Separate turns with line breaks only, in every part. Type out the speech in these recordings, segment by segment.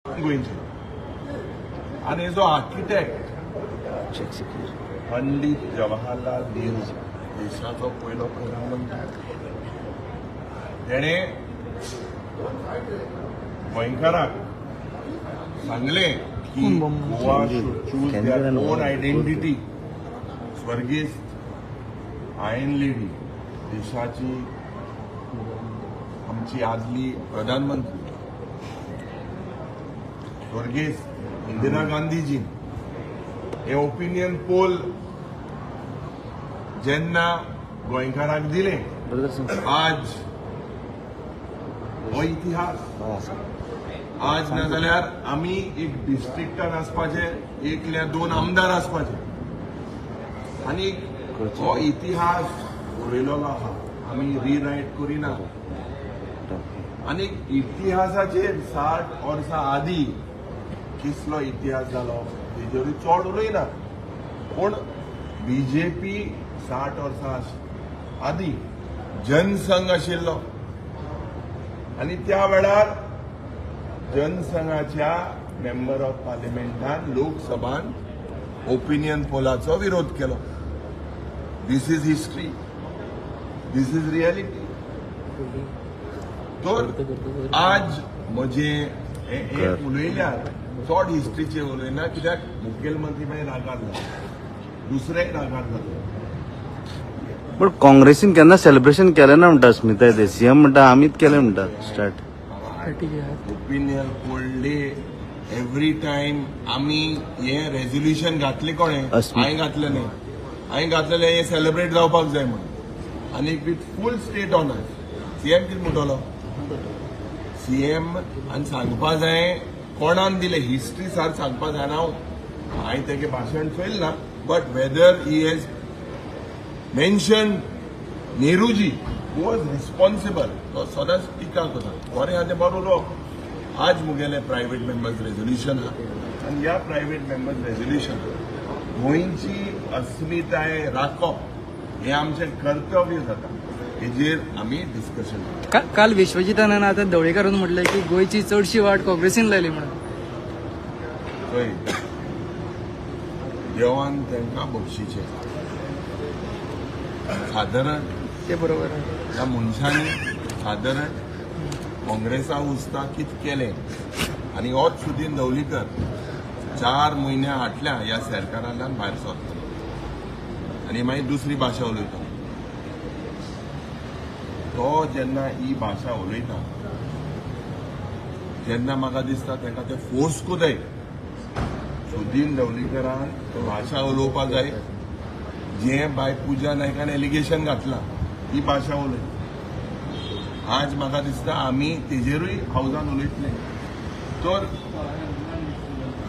गोंयचे आनी हेजो आर्किटेक्ट पंडित जवाहरलाल नेहरू, देशाचो पयलो प्रधानमंत्री, तेणे गोंयकाराक सांगलें की Goa should choose their own identity. स्वर्गेस्त आयर्न लेडी, देशाची आमची आदली प्रधानमंत्री स्वर्गेस्त इंदिरा गांधीजी, हे ओपिनियन पोल जेन्ना गोंयकाराक दिले, आज हो इतिहास. आज ना जाल्यार आमी एक डिस्ट्रिक्टान आसपाचे, एक या दोन आमदार आसपाचे आनी हो इतिहास बरयलेलो आहा, आमी रिरायट करिना. आनी इतिहासाचेर 60 वर्सां आदी किसलो इतिहास जालो तेजेरूय चड उलयना, पूण बीजेपी 60 वर्सां आदी जनसंघ आशिल्लो आनी त्या वेळार जनसंघाच्या मेंबर ऑफ पार्लिमेंटान लोकसभान ओपिनियन पोलाचो विरोध केलो. This is history, this is reality. तर आज म्हजे हे उलयल्यार चड हिस्ट्रीचे उलयना, कित्याक मुखेलमंत्री मागीर रागार जाता, दुसरेय रागार जाता.
पण काँग्रेसीन केन्ना सेलिब्रेशन केलें ना म्हणटा अस्मिताय ते. सीएम म्हणटा आमीच केलें म्हणटा start.
Opinion poll day every time आमी हे रेझोल्युशन घातले कोणें? हांवें घातलें न्ही. हांवें घातलेलें हें सेलिब्रेट जावपाक जाय म्हणून आनी with full state honours. CM कितें म्हणटलो? सीएम आनी सांगपा जाय कोणान दिलें, हिस्ट्री सार सांगपा जायना. हांव हांवें तेगे भाशण चोयलें ना, but whether he has mention Nehruji was responsible, तो सदांच टिका करता. बरें आहा तें बरो उलोवप. आज मुगेलें प्रायवेट मेंबर्स रेजोल्युशन आहा आनी ह्या प्रायवेट मेंबर्स रेजोल्युशन गोंयची अस्मिताय राखप हें आमचें कर्तव्य जाता, हेजेर आमी डिस्कशन
काल विश्वजितानान आतां ढवळीकारान म्हटलें की गोंयची चडशी वाट काँग्रेसीन लायली म्हणून.
पळय, देवान तांकां बक्षिचें सादारण.
ते बरोबर आहे.
ह्या मनशांनी सादारण काँग्रेसा उस्ता कितें केलें आनी होच सुदीन ढवळीकर 4 म्हयन्या फाटल्या ह्या सरकारांतल्यान भायर सरतलो आनी मागीर दुसरी भाशा उलयता. तो जेन्ना ही भाशा उलयता तेन्ना म्हाका दिसता ताका ते फोर्स जाय. सुदीन ढवळीकरान भाशा उलोवपाक जाय. जें बाय पुजा नायकान एलिगेशन घातलां ती भाशा उलय. आज म्हाका दिसता आमी तेजेरूय हावजान उलयतले. तर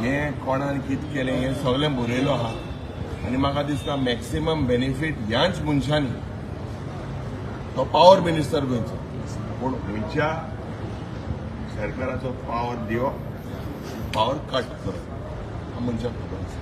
हें कोणान कितें केलें हें सगळें बरयलो आहा आनी म्हाका दिसता मॅक्सिमम बेनिफीट ह्याच मनशांनी. तो पावर मिनिस्टर गोंयचो, पूण गोंयच्या सरकाराचो पावर दिवप, पावर कट करप, हा मनशाक खबर आसा.